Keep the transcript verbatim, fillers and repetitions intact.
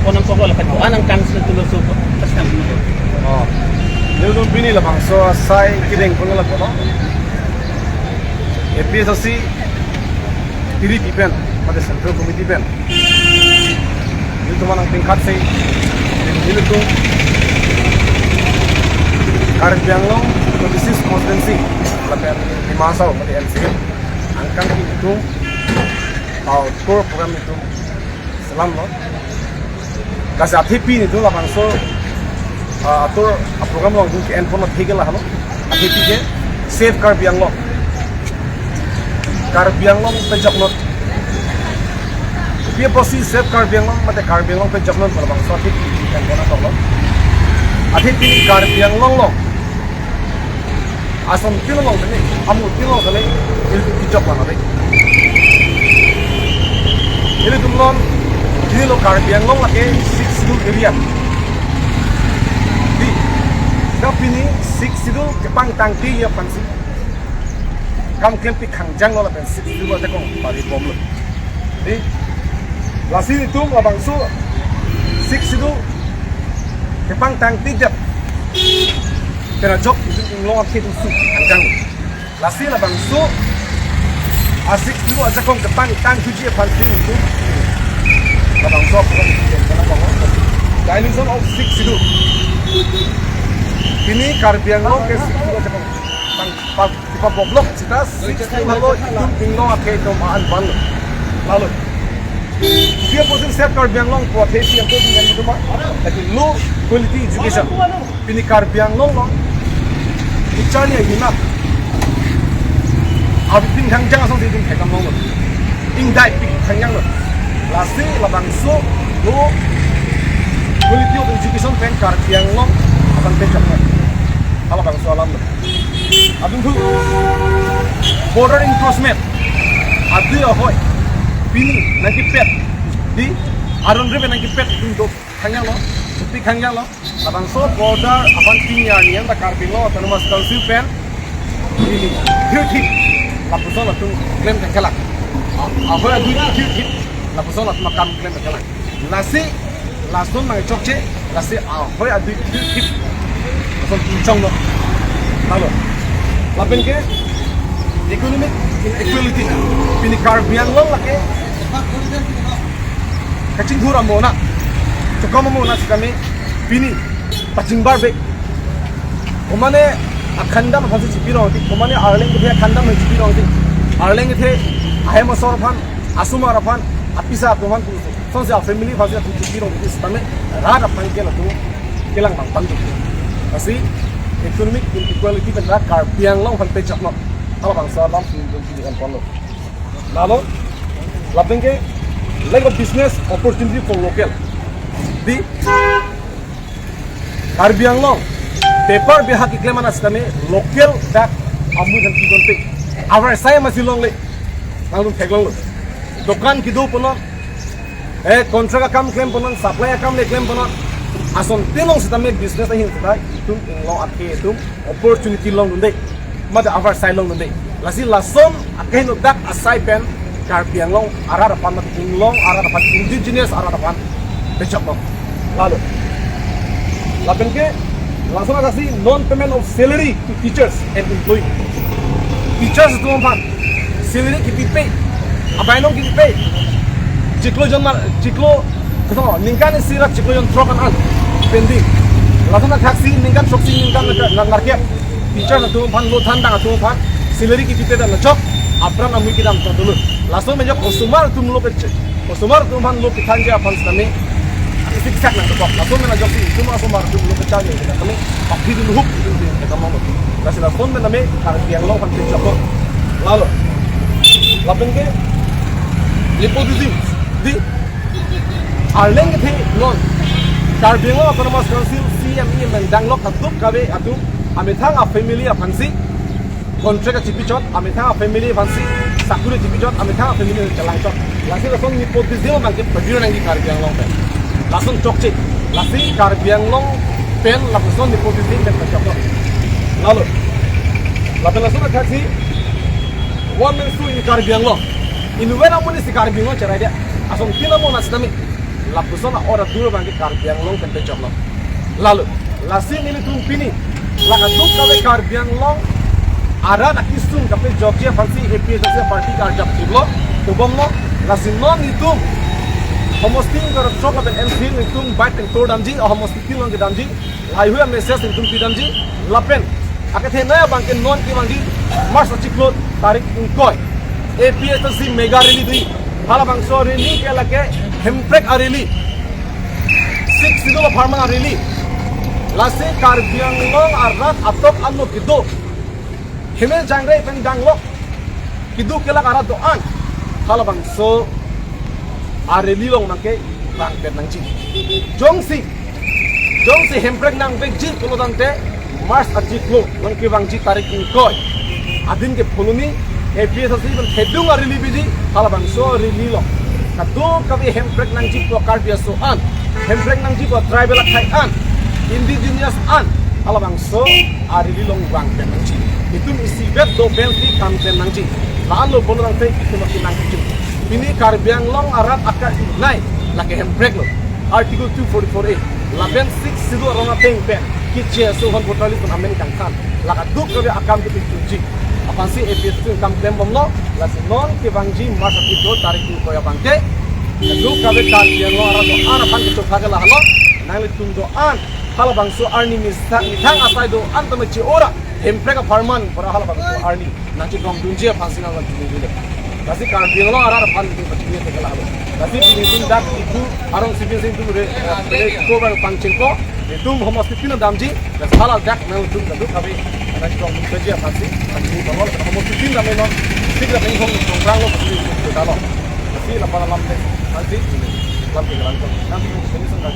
Konam pokok lapen ko anang kan setulo so pas nam. Oh. Nelitum pini labangso asai kedeng kono lakono. A P S C tiri pipen, mate Central Committee pen. Nelitum anang tingkat se, nelitum Karbi Anglong twenty-six constituency, lapen Dima Hasao, mate N C A. Angkang nelitum outdoor program nelitum selam lo. Kasi athepi nelitum labangso, ah, atur, ah, program along ke-en pon athepi ke lahelo. Athepi ke Save Karbi Anglong. Karbi Anglong pejoknot. Pi apotsi Save Karbi Anglong mate Karbi Anglong pejoknot labangso athepi en pon atok lo. Athepi Karbi Anglong lo. Ason tin along tene, amu tin along tene, ilitum kejok mana dei. Ilitum non, ini lo Karbi Anglong lake Sixth Schedule area. Dei, dak pini Sixth Schedule kepangtangte aphansi kam klempik khangjang lo lapen Sixth Schedule ajakong pari bomlo. Dei, lasi nelitum labangso Sixth Schedule kepangtangte jap. Pera jok nelitum inglong akhei atum su khangjang. Lasi labangso a-Sixth Schedule ajakong kepangtangthuji aphansi nelitum labangso program nelitum kena bang. Dilution of Sixth Schedule. Pini Karbi Anglong ke Sixth Schedule ajakong pang, pang, pang, pang boblok sita Sixth Schedule halo itum inglong akhei atum an ban lo. Lalo. Dia posisi Save Karbi Anglong pu akhei si yang posisi yang itu mah. Lake low quality education. Pini Karbi Anglong lo. Bichar ni agina. Abi pin khangjang asong si itum thekdam longlo. Ingdai pin khangjang lo. Lasi labangso low quality of education pen Karbi Anglong aphan pejoknot. Halabangso alam lo. Adungthu border encroachment. Adui ahoi. Pini nangkepet. Dei, aron rebe nangkepet itum do khangjang lo. Suti khangjang lo. Labangso border aphan pini arni anta Karbi Anglong Autonomous Council pen pini thirty lapuson atum klem kekelang. Ah, ahoi adui thirty lapuson atum akam klem kekelang. Lasi lason nangchokche, lasi ahoi adui thirty lason chonglo. Lalo. Lapen ke economic inequality. Pini Karbi Anglong lake kachinghur amo na, chokam amo na sitame pini pachingbar bek. Komane akhandam aphansi chipirong ti, komane Arleng kethe akhandam aphan chipirong ti, Arleng kethe ahem asor aphan, asomar aphan, apisa atum aphan, sonsi a-family aphansi atum chipirong ti sitame rat aphan ke latum kelang bang pangduk. Lasi economic inequality pen rat Karbi Anglong aphan pejoknot. Halabangso alam pini pini kan ponlo. Lalo, lapen ke lack of business opportunity for local. Dei, Karbi Anglong bepar bihak keklem ana sitame local dak amu jan kidon pe. Avarsai masi longle. Nangtum theklonglo. Dokan kedo punon. Eh, contract akam klem punon, supply akam le klem punon. Ason tin along sitame business ahin sita itum inglong akhei atum opportunity longdunde. Mate avarsai longdunde. Lasi lason akeheno dak asai pen Karbi Anglong arat aphan mate inglong arat aphan indigenous arat aphan pejoklo. Lalo. Lapen ke lason aksi non payment of salary to teachers and employee. Teachers atum aphan salary kipi pe, abainong kipi pe. Chiklo jon mar, chiklo, koso, ningkan isi rat chiklo jon throk an an pending. Lason athaksi ningkan throksi ningkan na, na, narkep. Teachers atum aphan lo thandang atum aphan salary kipi pe dan lachok, apran amui kedam ta dulu. Lason menjok osomar atum lo kecek. Osomar atum aphan lo kethanja aphan sitame isi kesak nangkok. Lason men ajoksi itum osomar atum lo kethanja kita kami pakhi dulu hup itum di kita mau. Lasi lason men name Karbi Anglong aphan pejoklo. Lalo. Lapen ke nepotism. Dei, Arleng kethe non Karbi Anglong Autonomous Council C M E M N danglok atum kave atum amethang a-family aphansi contract kachipichot, amethang a-family aphansi sakuri chipichot, amethang a-family chelangchot. Lasi lason nepotism abang ke pabiro nangji Karbi Anglong pen. Lason chokche. Lasi Karbi Anglong pen lapuson nepotism pen pachoklo. Lalo. Lapen lason athaksi one man show in Karbi Anglong. Inutvet amonit si Karbi Anglong cherai dia. Ason tin amo na sitame. Lapuson a-order atur abangke Karbi Anglong pen pejoklo. Lalu, lasi nelitum pini, la kadokave Karbi Anglong arat akesung kapejokji aphansi A P H L C party karjap thiplo, tubomlo, lasi non nelitum homosti ingkoi ra throk lapen M C nelitum bike pen tour damji, homosti tin along kedamji, laheihui a-message nelitum pidamji, lapen akethenei abangke non kevangji March achiklo tarik ingkoi A P H L C mega rally do, halabangso rally ke lake hemprek a-rally, Sixth Schedule apharman a-rally. Lasi Karbi Anglong arat atok ano kedo, heme jangre pen danglok kedo kelak arat do-an, halabangso a-rally along abangke vangpet nangji. Jongsi, jongsi hemprek nangvekji pulo tangte March achiklo along kevangji tarik ingkoi adin ke Phuloni A P H L C pen thedung a-rally biji, halabangso a-rally along kadokave hemprek nangji pu Karbi aso an, hemprek nangji pu tribal akhei an, indigenous an, halabangso a-rally along vangpet nangji. Itum isivet do pensi kam klem nangji. La-anlo pulo tangte itum akin nangkechun. Pini Karbi Anglong arat akar nai lake hemprek lo. Article two forty-four A lapen Sixth Schedule arong ateng pen keche aso hon voter list amen kangthan, la kadokave akam kepikchunji aphansi A P H L C kam klembomlo. Lasi non kevangji March achiklo tarik ingkoi abangke kadokave Karbi Anglong arat do-an aphan kechokha ke lahelo, nanglitum do-an halabangso arni misa mithang asai do-an tame che-ora hemprek apharman pura halabangso arni nangchedongdunji aphansi nanglang chini dile. Lasi Karbi Anglong arat aphan itum pachini te ke lahelo. Lasi pini itum dak itum arong sipin si itum re, eh, re ko bang pangchengko, itum homosti tin damji, lasi hala dak nangtum kadokave nangchedongdunji aphansi pachini tolo, homosti tin dam non, sik dam hong dongpranglo pachini itum dalo. Lasi lapu alam te aphansi lam ke langko. Nangtum pini sung dak